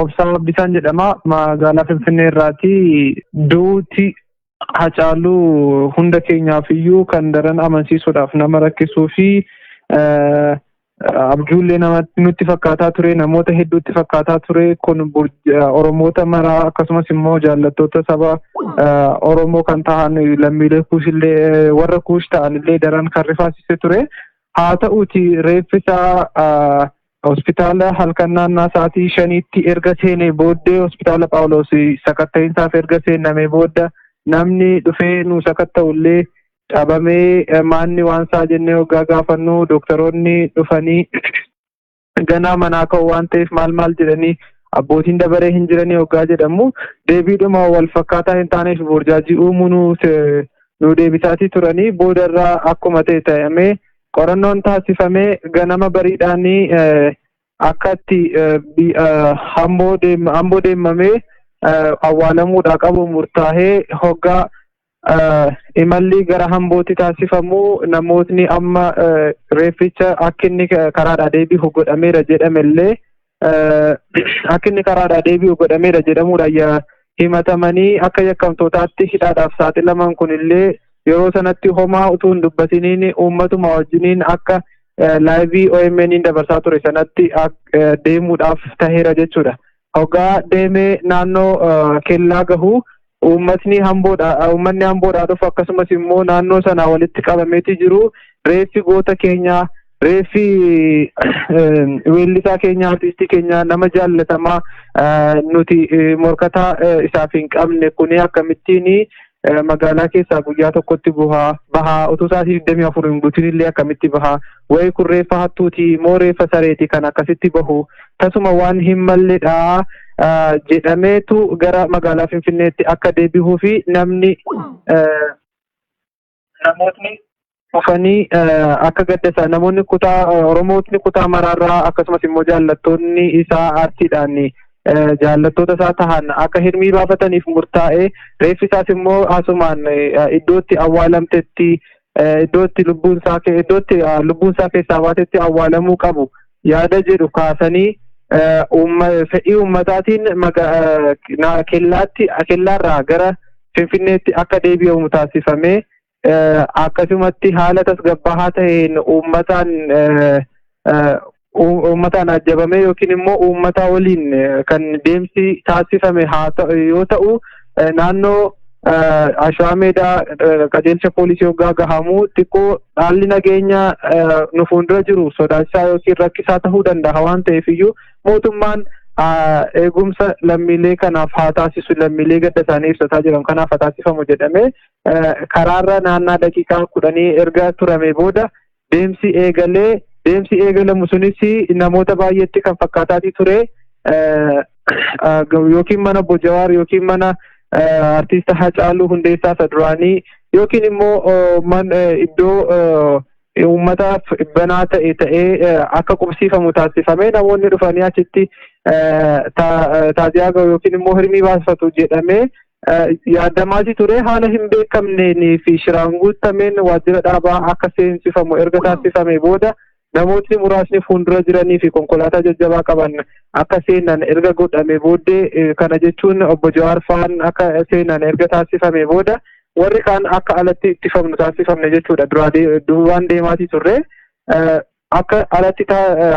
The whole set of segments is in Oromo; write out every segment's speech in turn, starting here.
Obsaa Abdisaan jedhama. Magaalaa Finfinnee irraati. Duuti Hacaaluu hunda keenyaaf iyyuu kan daran amansiisuudhaaf nama rakkisuu fi abjuullee namatti nutti fakkaataa ture, namoota hedduutti fakkaataa ture. Kun Oromoota maraa akkasumas immoo jaallattoota saba Oromoo kan ta'an lammiilee Kuush illee, warra Kuush ta'an illee daran kan rifaasise ture. Haa ta'uuti, reeffi isaa hospitaala halkan naannaa sa'aatii 5tti erga seenee booddee, hospitaala Phaawulos sakatta'iinsaaf erga seenamee booda, namni dhufee nu sakatta'u illee dhabamee, maanni waan isaa jennee hoggaa gaafannu, dooktaroonni dhufanii ganaa manaa ka'u waan ta'eef maal maal jedhanii, abbootiin dabaree hin jiranii hoggaa jedhamu, deebiidhuma wal fakkaataa hin taaneef burjaajii uumuu nu deebisaatii turanii. Boodarraa akkuma ta'e ta'amee, qorannoon taasifamee, ganama bariidhaanii akka itti Amboo deemamee awwaalamuudhaa qabu murtaa'ee, hoggaa imalli gara Ambootti taasifamu, namootni amma reefficha akka inni karaadhaa deebi'u godhameera jedhamellee, akka inni karaadhaa deebi'u godhameera jedhamuudhaan himatamanii akka yakkamtootaatti hidhaadhaaf saaxilaman kunillee, yeroo sanatti homaa utuu hin dubbatiniin uummatuma wajjiniin akka live OMN dabarsaa ture sanatti deemuudhaaf taheera jechuudha. Hoggaa deemee naannoo kellaa gahu, uummatni Hamboodhaa dhufu akkasumas immoo naannoo sana walitti qabameeti jiru, reeffi goota keenyaa, reeffi weellisaa keenya, artistii keenya, nama jaallatamaa nuti morkataa isaaf hin qabne kuni akkamittiin magaalaa keessaa guyyaa tokkotti buhaa bahaa, utuu sa'aatii 24 hin guutin illee akkamitti bahaa? Wayi kun reeffa hattuuti moo reeffa sareeti kan akkasitti bahu? Tasuma waan hin malledha jedhameetu gara magaalaa Finfinneetti akka deebi'uu fi namootni dhufanii akka gadda isaa, namoonni kutaa Oromootni kutaa maraarraa akkasumas immoo jaallattoonni isaa aartiidhaan jaallattoota isaa tahan akka hirmii baafataniif murtaa'ee, reeffi isaas immoo asumaan iddootti awwaalamtetti, iddootti lubbuun isaa keessaa baatetti awwaalamuu qabu yaada jedhu kaasanii, fedhii uummataatiin kellaatti kellaarraa gara Finfinneetti akka deebi'amu taasifamee, akkasumatti haala tasgabbaa'aa ta'een uummataan ajjabamee yookiin immoo uummata waliin kan deemsi taasifame haa ta'u yoo ta'u, naannoo Ashawaa Meedaa qajeelcha poolisii hoggaa gahamu, xiqqoo haalli nageenya nu fuuldura jiru sodaachisaa yookiin rakkisaa ta'uu danda'a waan ta'eef iyyuu, mootummaan eegumsa lammiilee kanaaf haa taasisu, lammiilee gadda isaanii ibsataa jiran kanaaf haa taasifamu jedhamee, karaarra naannaa daqiiqaa 10 erga turame booda deemsi eegalee, deemsi eegalamu sunis namoota baay'eetti kan fakkaataatii ture, yookiin mana obbo Jawaar yookiin mana artiista Hacaaluu Hundeessaa isa duraanii yookiin immoo iddoo uummataaf banaa ta'e ta'ee akka qubsiifamu taasifamee, namoonni dhufanii achitti taaziyaa gahu yookiin immoo hirmii baasfatu jedhamee yaadamaati ture. Haala hin beekamneen fi shiraan guutameen waajjira dhaabaa akka seensifamu erga taasifame booda, namootni muraasni fuuldura jiranii fi konkolaataa jajjabaa qaban akka seenan erga godhame booddee, kana jechuun obbo Jawaar fa'aan akka seenan erga taasifame booda, warri kaan akka alatti ittifamnu taasifamne jechuudha. Duraa duubaan deemaatii turre. Akka alatti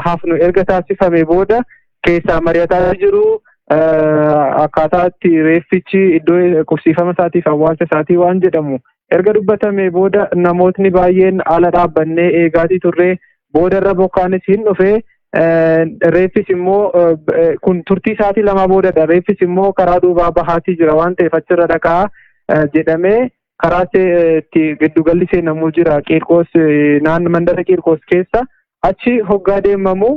hafnu erga taasifame booda, keessaa mari'ataa jiru, akkaataa itti reeffichi iddoo qubsiifama isaatiif awwaalcha isaatii waan jedhamu erga dubbatame booda, namootni baay'een ala dhaabbannee eegaatii turre. Boodarra bokkaanis hin dhufe, reeffis immoo, kun turtii sa'aatii 2 boodadha, reeffis immoo karaa duubaa bahaatii jira waan ta'eef achirra dhaqaa jedhamee, karaa itti giddugalli seenamuu jira, Qiirqoos, naannoo mandara Qiirqoos keessa. Achi hoggaa deemamu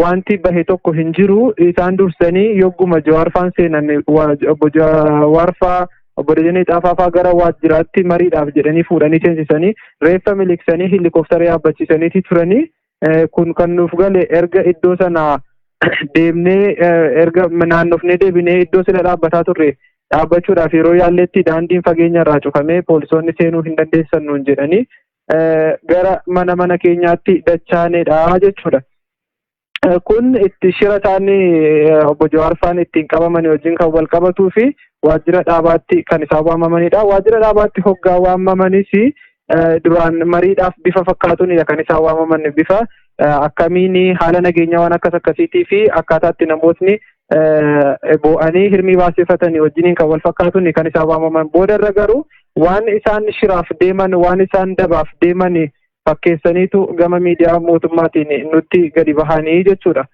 wanti bahe tokko hin jiru. Isaan dursanii yogguma Jawaarfaan seenan, obbo Jawaarfaa, obbo Dajanee Xaafaafaa gara waajjiraatti mariidhaaf jedhanii fuudhanii seensisanii, reeffa miliqsanii helikooftara yaabbachiisaniiti turanii. Kun kan nuuf gale erga iddoo sana deemnee, erga naannofnee deebinee, iddoo sila dhaabbataa turre dhaabbachuudhaaf yeroo yaalletti, daandiin fageenya irraa cufamee, poolisoonni seenuu hin dandeessan nuun jedhanii, gara mana mana keenyaatti dachaaneedha jechuudha. Kun itti shira isaanii obbo Jawaar faan ittiin qabaman wajjin kan wal qabatuu fi waajjira dhaabaatti kan isaan waamamanidha. Waajjira dhaabaatti hoggaa waamamanis duraan mariidhaaf bifa fakkaatuunidha kan isaan waamaman, bifa akkamiin haala nageenyaa waan akkas akkasiitii fi akkaataatti namootni boo'anii hirmii baasifatanii wajjiniin kan wal fakkaatuun kan isaan waamaman. Boodarra garuu waan isaan shiraaf deeman, waan isaan dabaaf deeman fakkeessaniitu gama miidiyaa mootummaatiin nutti gadi bahanii jechuudha.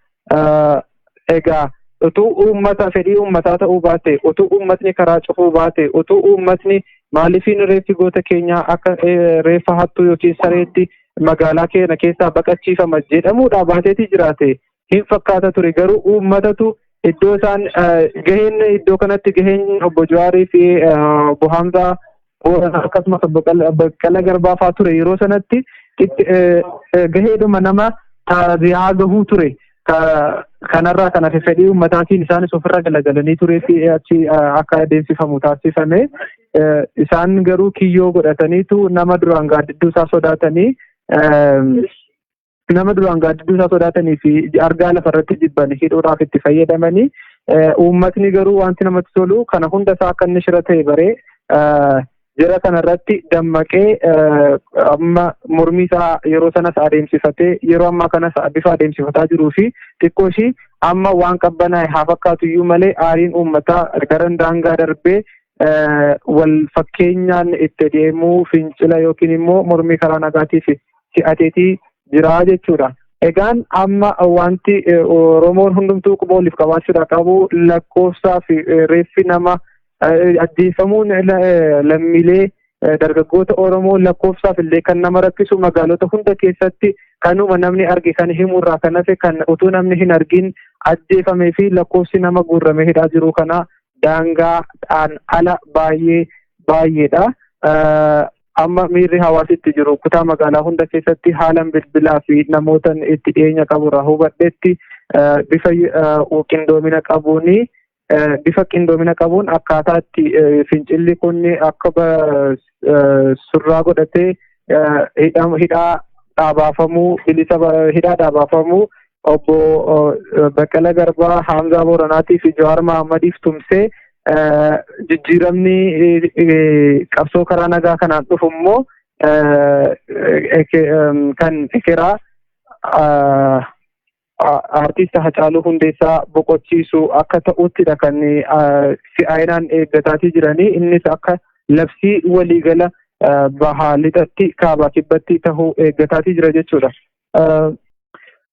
Egaa utuu uummata fedhii uummataa ta'uu baate, utuu uummatni karaa cufuu baate, utuu uummatni maaliifiin reeffi goota keenyaa akka reeffa hattuu yookiin sareetti magaalaa keenya keessaa baqachiifama jedhamuudha baateetii jiraate hin fakkaata ture. Garuu uummatatu iddoo isaan gaheen, iddoo kanatti gaheen obbo Jawaarii fi obbo Hamzaa akkasumas obbo Baqqalaa Garbaa fa'aa ture yeroo sanatti gaheedhuma nama taaziyaa gahuu ture. Kanarraa kan hafe fedhii uummataatiin isaanis ofirra galagalanii turee fi achi akka adeemsifamu taasifame. Isaan garuu kiyyoo godhataniitu nama duraan gaaddidduu isaa sodaatanii fi argaa lafarratti jibban hidhuudhaaf itti fayyadamanii, uummatni garuu wanti namatti tolu kana hunda isaa akka inni shira ta'e baree jira kanarratti dammaqee amma mormii isaa yeroo sanas adeemsifatee yeroo ammaa kanas bifa adeemsifataa jiruu fi xiqqoo ishii amma waan qabbanaa'e haa fakkaatu iyyuu malee aariin uummataa garan daangaa darbee wal fakkeenyaan itti deemuu fincila yookiin immoo mormii karaa nagaatiif si'ateetii jira jechuudha. Egaan amma wanti Oromoon hundumtuu quba waliif qabaachuudha qabu lakkoofsaa fi reeffi nama ajjeefamuun lammiilee dargaggoota Oromoo lakkoofsaaf illee kan nama rakkisu, magaalota hunda keessatti kanuma namni arge kan himurraa kan hafe kan utuu namni hin argin ajjeefamee fi lakkoofsi nama guurramee hidhaa jiru kana daangaadhaan ala baay'ee baay'eedha. Amma miirri hawaasitti jiru kutaa magaalaa hunda keessatti haalan bilbilaa fi namoota itti dhiyeenya qaburraa hubadhetti bifa qindoomina qabuun akkaataa itti fincilli kun akka surraa godhatee hidhaa dhaabaafamuu, bilisa hidhaa dhaabaafamuu obbo Baqqalaa Garbaa, Haamzaa Booranaatii fi Jawaar Mahaammadiif tumsee jijjiiramni qabsoo karaa nagaa kanaan dhufu immoo kan ekeraa artist Hacaaluu Hundeessaa boqochiisu akka ta'uttidha kan si'aayinaan eeggataatii jiranii. Innis akka labsii waliigala bahaa lixatti, kaabaa kibbatti tahuu eeggataatii jira jechuudha.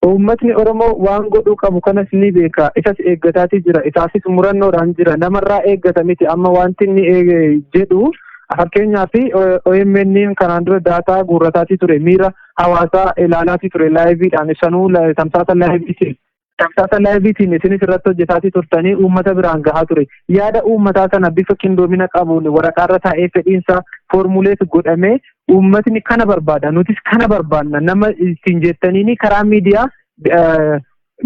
Uummatni Oromoo waan godhuu qabu kanas ni beeka. Isas eeggataatii jira. Isaafis murannoodhaan jira. Namarraa eeggata miti. Amma wanti inni jedhu, fakkeenyaaf, OMN kanaan dura data guurrataatii ture. Miira hawaasaa ilaalaatii ture liveiidhaan, sanuu tamsaasa liveiitiin. Tamsaasa liveiitiin isinis irratti hojjetaatii turtanii uummata biraan gahaa ture. Yaada uummataa sana bifa qindoomina qabuun waraqaarra taa'ee fedhiinsa formulate godhamee uummatni kana barbaada, nutis kana barbaanna nama ittiin jettaniini karaa miidiyaa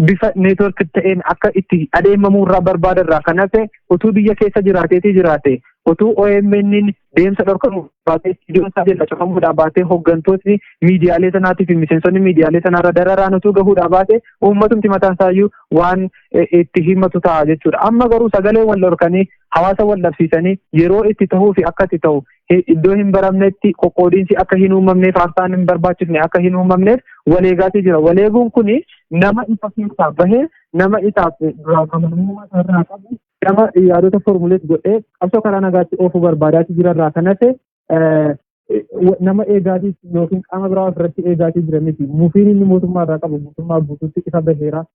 bifa network ta'een akka itti adeemamuu irraa barbaadarraa kan hafe, utuu biyya keessa jiraateetii jiraate, utuu OMN deemsa dhorkamu baatee, istiidiyoon isaa jala cufamuudhaa baatee, hooggantootni miidiyaalee sanaatii fi miseensonni miidiyaalee sanaarra dararaan utuu gahuudhaa baate, uummatumti mataan isaayyuu waan itti himatu ta'a jechuudha. Amma garuu sagalee wal dhorkanii, hawaasa wal dhabsiisanii, yeroo itti tahuu fi akka itti ta'u iddoo hin baramnetti qoqqoodiinsi akka hin uumamneef, haarsaan hin barbaachisne akka hin uumamneef waleegaatii jira. Waleeguun kuni nama ifa keessaa bahee, nama isaaf duraan amanamummaa isaarraa qabu, nama yaadota formulate godhee qabsoo karaa nagaatti oofuu barbaadaati jirarraa kan hafe nama eegaatii yookiin qaama biraa ofirratti eegaatii jira miti. Mufiin inni mootummaa irraa qabu guutummaa guutuutti ifa baheera.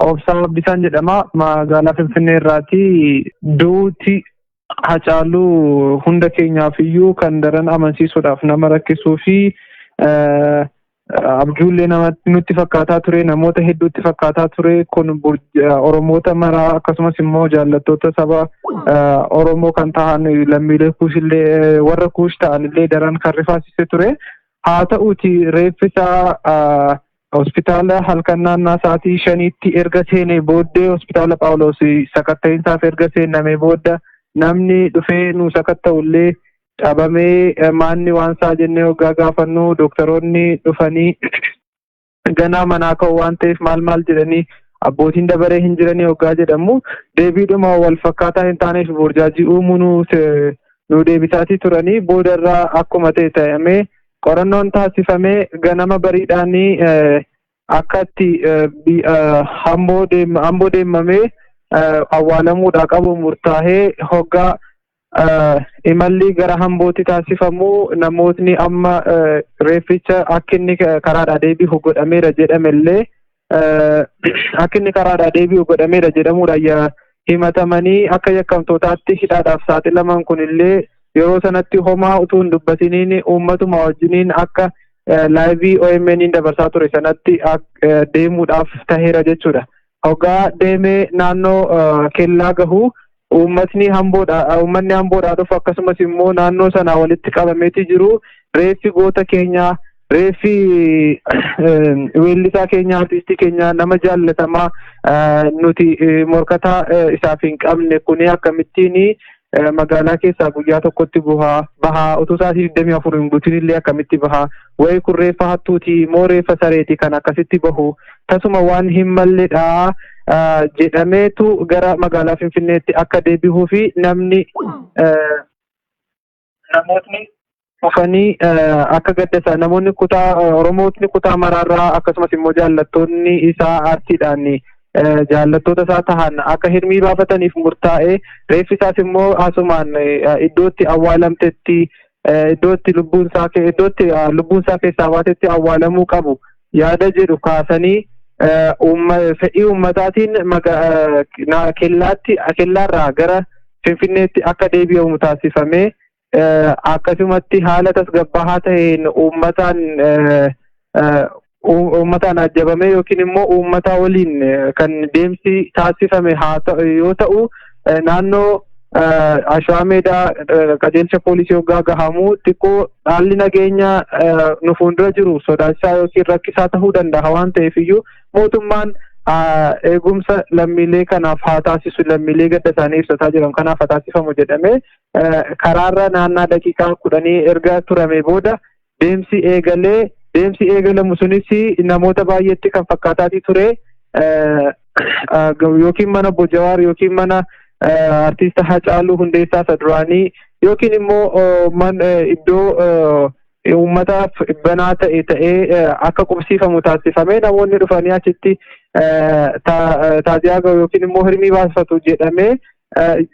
Obsaa Abdiisaan jedhama. Magaalaa Finfinnee irraati. Duuti Hacaaluu hunda keenyaaf iyyuu kan daran amansiisuudhaaf nama rakkisuu fi Abjuullee namatti nutti fakkaataa ture, namoota hedduutti fakkaataa ture. Kun Oromoota maraa akkasumas immoo jaallattoota saba Oromoo kan ta'an lammiilee Kuush illee, warra Kuush ta'an illee daran kan rifaasise ture. Haa ta'uuti, reeffi isaa hospitaala halkan naannaa sa'aatii 5tti erga seenee booddee, hospitaala Phaawulos sakatta'iinsaaf erga seenamee booda, namni dhufee nu sakatta'ullee dhabamee, maanni waan isaa jennee hoggaa gaafannu, dooktaroonni dhufanii ganaa manaa ka'u waan ta'eef maal maal jedhanii, abbootiin dabaree hin jiranii hoggaa jedhamu, deebiidhuma wal fakkaataa hin taaneef burjaajii uumuu nu deebisaatii turanii. Boodarraa akkuma ta'e ta'amee, qorannoon taasifamee, ganama bariidhaanii akka itti Amboo deemamee awwaalamuudhaa qabu murtaa'ee, hoggaa imalli gara Ambootti taasifamu, namootni amma reefficha akka inni karaadhaa deebi'u godhameera jedhamellee, akka inni karaadhaa deebi'u godhameera jedhamuudhaan himatamanii akka yakkamtootaatti hidhaadhaaf saaxilaman kunillee yeroo sanatti homaa utuu hin dubbatiniin uummatuma wajjiniin akka live OMN dabarsaa ture sanatti deemuudhaaf taheera jechuudha. Hoggaa deemee naannoo kellaa gahu, uummatni Hamboodhaa dhufu akkasumas immoo naannoo sanaa walitti qabameeti jiru, reeffi goota keenyaa, reeffi weellisaa keenya, artistii keenya, nama jaallatamaa nuti morkataa isaaf hin qabne kuni akkamittiin magaalaa keessaa guyyaa tokkotti buhaa bahaa, utuu sa'aatii 24 hin guutin illee akkamitti bahaa? Wayi kun reeffa hattuuti moo reeffa sareeti kan akkasitti bahu? Tasuma waan hin malledha jedhameetu gara magaalaa Finfinneetti akka deebi'uu fi namootni dhufanii akka gadda isaa, namoonni kutaa Oromootni kutaa maraarraa akkasumas immoo jaallattoonni isaa aartiidhaan jaallattoota isaa tahan akka hirmii baafataniif murtaa'ee, reeffi isaas immoo asumaan iddootti awwaalamtetti, iddootti lubbuun isaa keessaa baatetti awwaalamuu qabu yaada jedhu kaasanii, fedhii uummataatiin kellaarraa gara Finfinneetti akka deebi'amu taasifamee, akkasumatti haala tasgabbaa'aa ta'een uummataan ajjabamee yookiin immoo uummata waliin kan deemsi taasifame haa ta'u yoo ta'u, naannoo Ashawaa Meedaa qajeelcha poolisii hoggaa gahamu, xiqqoo haalli nageenya nu fuuldura jiru sodaachisaa yookiin rakkisaa ta'uu danda'a waan ta'eef iyyuu, mootummaan eegumsa lammiilee kanaaf haa taasisu, lammiilee gadda isaanii ibsataa jiran kanaaf haa taasifamu jedhamee, karaarra naannaa daqiiqaa 10 erga turame booda deemsi eegalee, deemsi eegalamu sunis namoota baay'eetti kan fakkaataatii ture, yookiin mana obbo Jawaar yookiin mana artiista Hacaaluu Hundeessaa isa duraanii yookiin immoo iddoo uummataaf banaa ta'e ta'ee akka qubsiifamu taasifamee, namoonni dhufanii achitti taaziyaa gahu yookiin immoo hirmii baasfatu jedhamee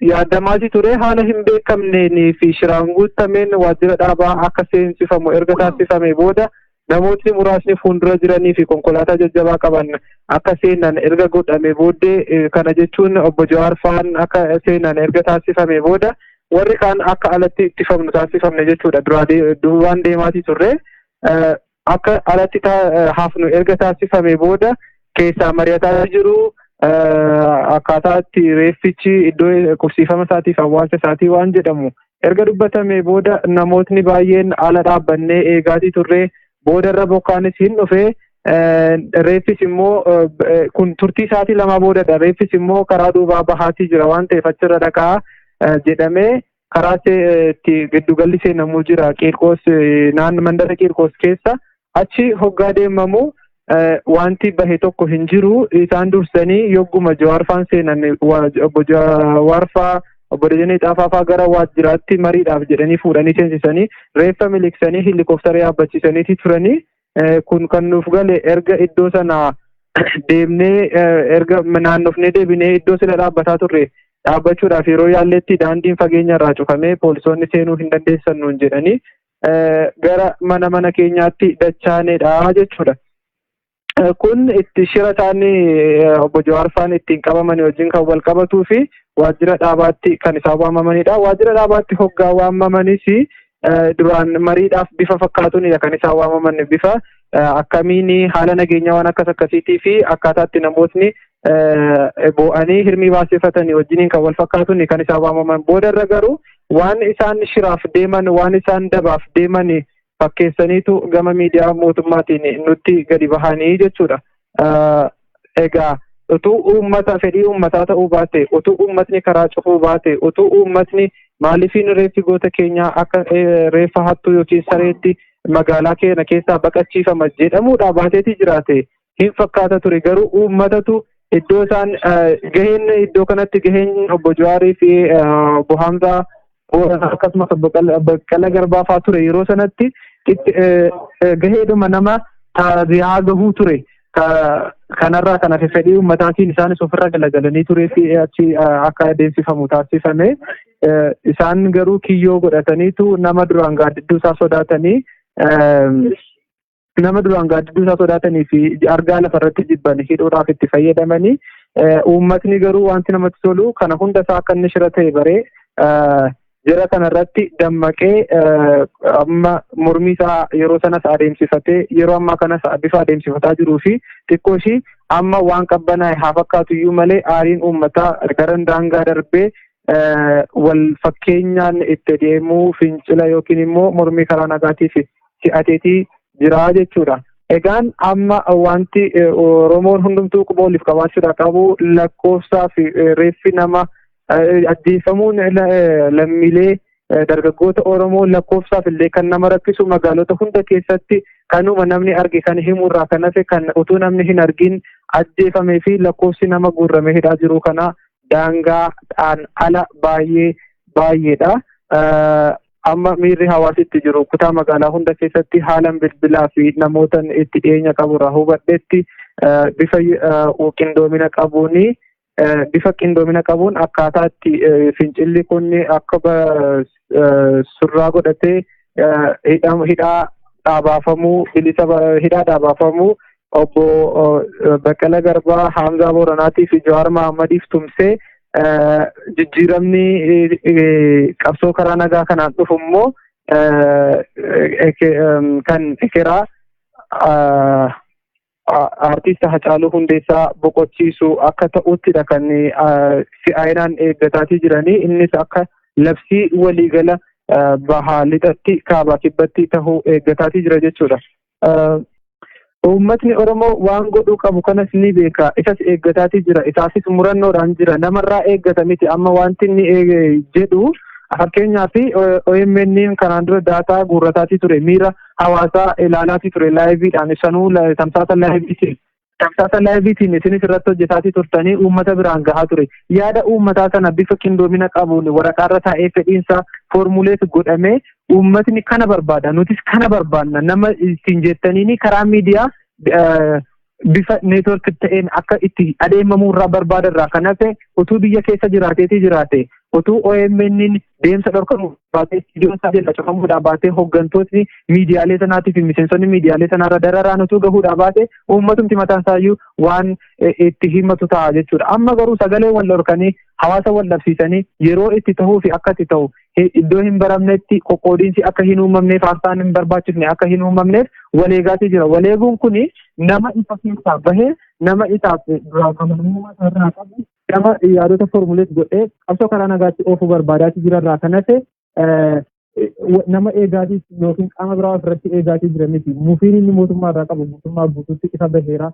yaadamaati ture. Haala hin beekamneen fi shiraan guutameen waajjira dhaabaa akka seensifamu erga taasifame booda, namootni muraasni fuuldura jiranii fi konkolaataa jajjabaa qaban akka seenan erga godhame booddee, kana jechuun obbo Jawaar faan akka seenan erga taasifame booda, warri kaan akka alatti ittifamnu taasifamne jechuudha. Duraa duubaan deemaatii turre. Akka alatti hafnu erga taasifame booda, keessaa mari'ataa jiru, akkaataa itti reeffichi iddoo qubsiifama isaatiif awwaalcha isaatii waan jedhamu erga dubbatame booda, namootni baay'een ala dhaabbannee eegaatii turre. Boodarra bokkaanis hin dhufe, reeffis immoo, kun turtii isaatii 2 boodadha, reeffis immoo karaa duubaa bahaatii jira waan ta'eef achirra dhaqaa jedhamee, karaa itti giddugalli seenamuu jira Qiirqoos, naannoo mandara Qiirqoos keessa, achi hoggaa deemamu wanti bahe tokko hin jiru. Isaan dursanii yogguma Jawaarfaan seenan, obbo Jawaarfaa, obbo Dajanee Xaafaafaa gara waajjiraatti mariidhaaf jedhanii fuudhanii seensisanii, reeffa miliqsanii helikooftara yaabbachiisaniiti turanii. Kun kan nuuf gale erga iddoo sana deemnee, erga naannofnee deebinee iddoo sila dhaabbataa turre dhaabbachuudhaaf yeroo yaalletti, daandiin fageenya irraa cufamee, poolisoonni seenuu hin dandeessan nuun jedhanii, gara mana keenyaatti dachaaneedha jechuudha. Kun itti shira isaanii obbo Jawaar faan ittiin qabaman wajjin kan wal qabatuu fi waajjira dhaabaatti kan isaan waamamanidha. Waajjira dhaabaatti hoggaa waamamanis Duraan mariidhaaf bifa fakkaatuunidha kan isaan waamaman, bifa akkamiin haala nageenyaa waan akkas akkasiitii fi akkaataatti namootni boo'anii hirmii baasifatanii wajjiniin kan wal fakkaatuun kan isaan waamaman. Boodarra garuu waan isaan shiraaf deeman, waan isaan dabaaf deeman fakkeessaniitu gama miidiyaa mootummaatiin nutti gadi bahanii jechuudha. Egaa utuu uummata fedhii uummataa ta'uu baate, utuu uummatni karaa cufuu baate, utuu uummatni maaliifiin reeffi goota keenyaa akka reeffa hattuu yookiin sareetti magaalaa keenya keessaa baqachiifama jedhamuudha baateeti jiraate hin fakkaata ture. Garuu uummatatu iddoo isaan gaheen, iddoo kanatti gaheen obbo Jawaarii fi obbo Hamzaa akkasumas obbo Baqqalaa Garbaa fa'aa ture yeroo sanatti gaheedhuma nama taaziyaa gahuu ture. Kanarraa kan hafe fedhii uummataatiin isaanis ofirra galagalanii turee fi achi akka adeemsifamu taasifame. Isaan garuu kiyyoo godhataniitu nama duraan gaaddidduu isaa sodaatanii, nama duraan gaaddidduu isaa sodaatanii fi argaa lafarratti jibban hidhuudhaaf itti fayyadamanii. Uummatni garuu wanti namatti tolu kana hunda isaa akka inni shira ta'e baree jara kanarratti dammaqee amma mormii isaa yeroo sanas adeemsifatee, yeroo ammaa kanas bifa adeemsifataa jiruu fi xiqqoo ishii amma waan qabbanaa'e haa fakkaatu iyyuu malee, aariin uummataa garan daangaa darbee wal fakkeenyaan itti deemuu fincila yookiin immoo mormii karaa nagaatiif si'ateetii jira jechuudha. Egaan amma wanti Oromoon hundumtuu quba waliif qabaachuudha qabu, lakkoofsaa fi reeffi nama ajjeefamuun lammiilee dargaggoota Oromoo lakkoofsaaf illee kan nama rakkisu, magaalota hunda keessatti kanuma namni arge kan himurraa kan hafe, kan utuu namni hin argin ajjeefamee fi lakkoofsi nama guurramee hidhaa jiru kana daangaadhaan ala baay'ee baay'eedha. Amma miirri hawaasitti jiru kutaa magaalaa hunda keessatti haalan bilbilaa fi namoota itti dhiyeenya qaburraa hubadhetti bifa qindoomina qabuuni, bifa qindoomina qabuun akkaataa itti fincilli kun akka surraa godhatee hidhaa dhaabaafamuu, bilisa hidhaa dhaabaafamuu obbo Baqqalaa Garbaa, Hamzaa Booranaatii fi Jawaar Mahaammadiif tumsee, jijjiiramni qabsoo karaa nagaa kanaan dhufu immoo kan ekeraa artist Hacaaluu Hundeessaa boqochiisu akka ta'uttidha kan si'aayinaan eeggataatii jiranii. Innis akka labsii waliigala bahaa lixatti, kaabaa kibbatti tahuu eeggataatii jira jechuudha. Uummatni Oromoo waan godhuu qabu kanas ni beeka. Isas eeggataatii jira. Isaafis murannoodhaan jira. Namarraa eeggata miti. Amma wanti inni jedhu, fakkeenyaaf OMN kanaan dura daataa guurrataatii ture. Miira hawaasaa ilaalaatii ture liveiidhaan, sanuu tamsaasa liveiitiin. Tamsaasa liveiitiin isinis irratti hojjetaatii turtanii uummata biraan gahaa ture. Yaada uummataa sana bifa qindoomina qabuun waraqaarra taa'ee fedhiinsa formulate godhamee, uummatni kana barbaada, nutis kana barbaanna nama ittiin jettaniini karaa miidiyaa bifa network ta'een akka itti adeemamuu irraa barbaadarraa kan hafe, utuu biyya keessa jiraateetii jiraate, utuu OMN deemsa dhorkamuu baatee, istuudiyoon isaa jala cufamuudhaa baatee, hooggantootni miidiyaalee sanaatii fi miseensonni miidiyaalee sanaarra dararaan utuu gahuudhaa baate, uummatumti mataan isaayyuu waan itti himatu ta'a jechuudha. Amma garuu sagalee wal dhorkanii, hawaasa wal dhabsiisanii, yeroo itti tahuu fi akka itti ta'u iddoo hin baramnetti qoqqoodiinsi akka hin uumamneef, haarsaan hin barbaachisne akka hin uumamneef waleegaatii jira. Waleeguun kuni nama ifa keessaa bahee, nama isaaf duraan amanamummaa isaarraa qabu, nama yaadota formulate godhee qabsoo karaa nagaatti oofuu barbaadaatii jirarraa kan hafe nama eegaatii yookiin qaama biraa ofirratti eegaatii jira miti. Mufiin inni mootummaa irraa qabu guutummaa guutuutti ifa baheera.